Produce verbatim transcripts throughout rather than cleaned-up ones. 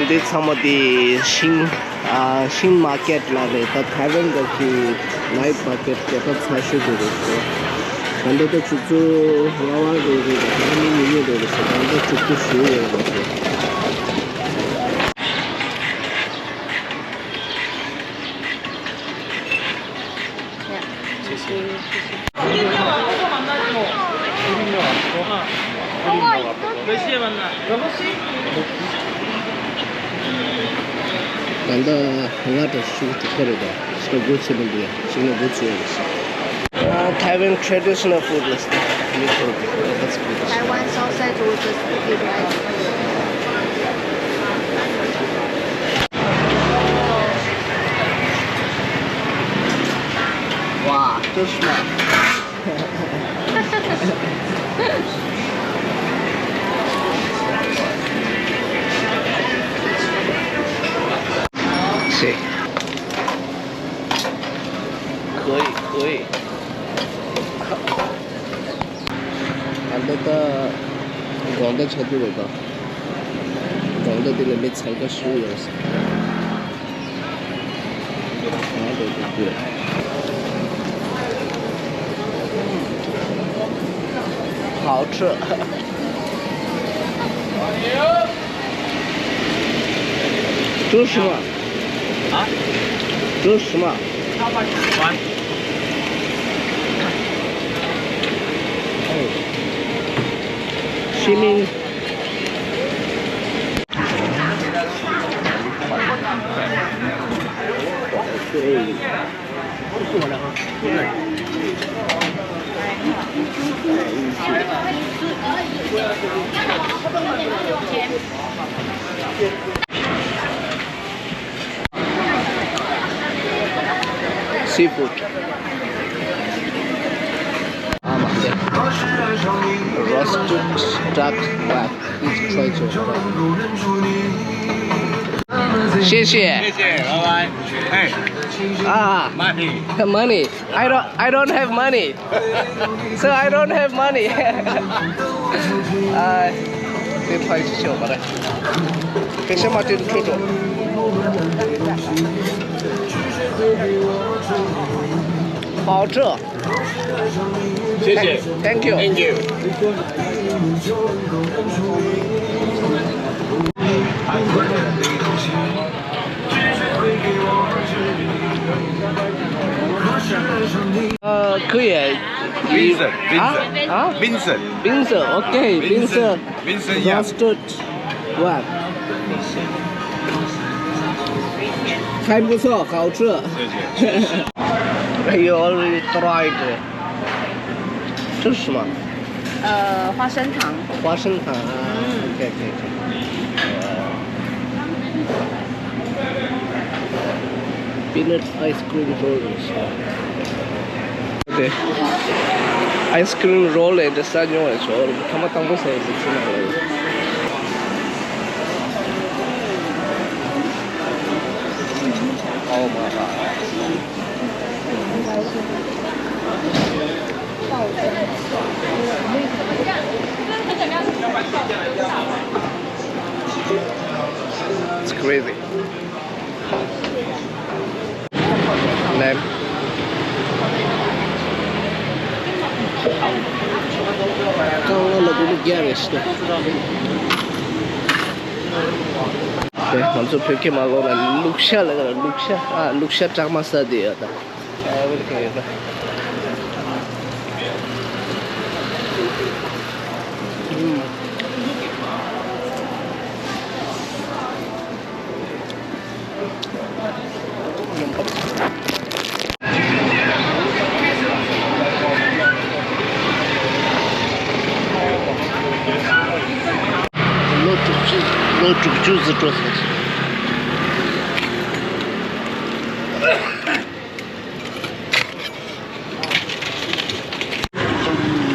དེ་ཚང་མ་དེ་ཤིང་ཨ་ཤིང་མར་ཀེཊ་ལ་རེད། ད་ཐའེ་ཝན་ག་གི་ནའིཊ་མར་ཀེཊ་རྒྱལ་ཁབ་ཚ་ཤོས་དེ་རེད། ད་ལྟ་ད་ཆུ་ཚོད་ལྔ་པ་རེད་རེད། ད་ལྟ་མི་ཉུང་ཉུང་རེད་རེད་ཟེར། ད་ལྟ་དྲུག་ཅུ་ཞུ་ཡོད་རེད་ཟེར། 몇 시에 만나? ད་ལྟ་ང་དང་ཤུགས་དྲུག་པ་རེད། ད་ཤི་ན་སྒོ་ཕྱེ་མི་འདུག་ཡ། ཤི་ན་སྒོ་ཕྱེ་ཡ་རེད། ཨ། Taiwan traditional food list. Taiwan sausage with the sticky rice. ཝ། ཏོག་ཙམ། 可以，可以。ད་ལྟ་ད་དགོང་དག་ཆགས་ཀྱི་རེད་ད། དགོང་དག་དེ་ལ་མི་འཚང་ཁ་ཤོར་ཡོད་ཟེར། 好吃。 这是什么？啊？这是什么？How much is one? 哎，西明。 Seafood. ཨ་མ་ཟེར། Roasted duck wrap. Please try to. 谢谢。谢谢，拜拜。哎，啊，money。Money. I don't, I don't have money. So I don't have money. ཨ། དེ་ཕ་ཡི་ཆོ་མ་རེད། ཁེ་ཤ་མ་ཏྲིན་ཁྲོ་ཁྲོ། 好吃。谢谢。Thank you。Thank you。呃，可以。Vincent，啊？啊？Vincent。Vincent，OK，Vincent。Vincent，Vincent，yeah。Roasted one。还不错，好吃。谢谢，谢谢。You already tried. 这是什么？呃，花生糖。花生糖啊。嗯。OK，OK，OK。Peanut ice cream roll. དེ། ice cream roll ཨེ་འདྲ་ཟ་མྱོང་བའི་ཆོག་ཐ་མ་དང་པོ་ཟ་ཡི་འདུག་ཚུལ་ནང་ལ། Oh my God. It's crazy. Lamb. རྐང་ལག་ལ་སྒོར་མོ་བརྒྱ་རེ་ཞིག་དེ་ང་ཚོ་བོད་སྐད་མ་གོ་ན་ལུག་ཤ་ལ་ལུག་ཤ། ཨ། ལུག་ཤ་སྦྲགས་མ་ཟ་དེ་ཡོད་ད། ཨ། ཝེལ་ཀམ་ཡོད་ད། ཨུམ། ལོ་དྲུག་ཅུ། ལོ་དྲུག་ཅུ་ཟིན་འགྲོ་སོང་།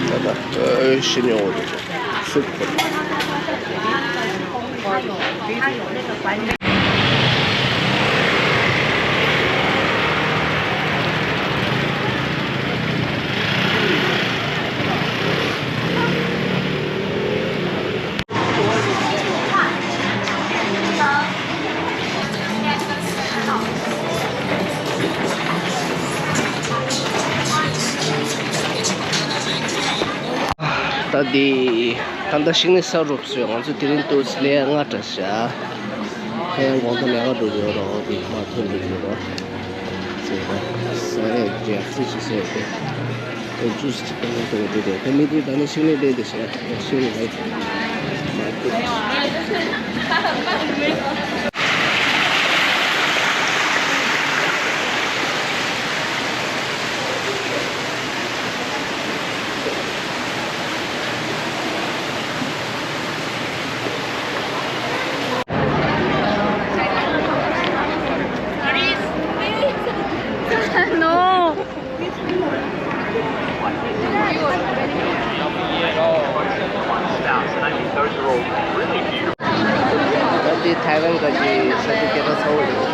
ད་ལྟ་ཤི་མྱོང་བ་རེད། སུབ་ཁོ། ད་དེ་ད་ལྟ་ཤིང་ནི་ས་རུབ་སོང་། ང་ཚོ་དེ་རིང་ཏུ་ལས་ང་འདྲ་ཤག་ཁ་ཡང་དགོང་དག་ལས་ཀ་འགྲོ་གི་ཡོད་རོགས། དེ་མ་ཐོན་འགྲོ་གི་ཡོད་རོགས། ཟེར་བ་ས་རེད་རྒྱག་རྩིས་ཤིག་ཟེར་ཏེ། ཨེ་ཇུས་ཅིག་གཏོང་གི་འདུག་དེ་དེ་མི་དེ་ད་ནི་ཤིང་ནི་ལས་དེ་ཤག་ཤིང་ནི་ལས་མ་ཐུབ། No. ད་དེ་ཐའེ་ཝན་ག་གི་ས་ཆ་སྐད་གྲགས་ཚ་བོ་ཡོད།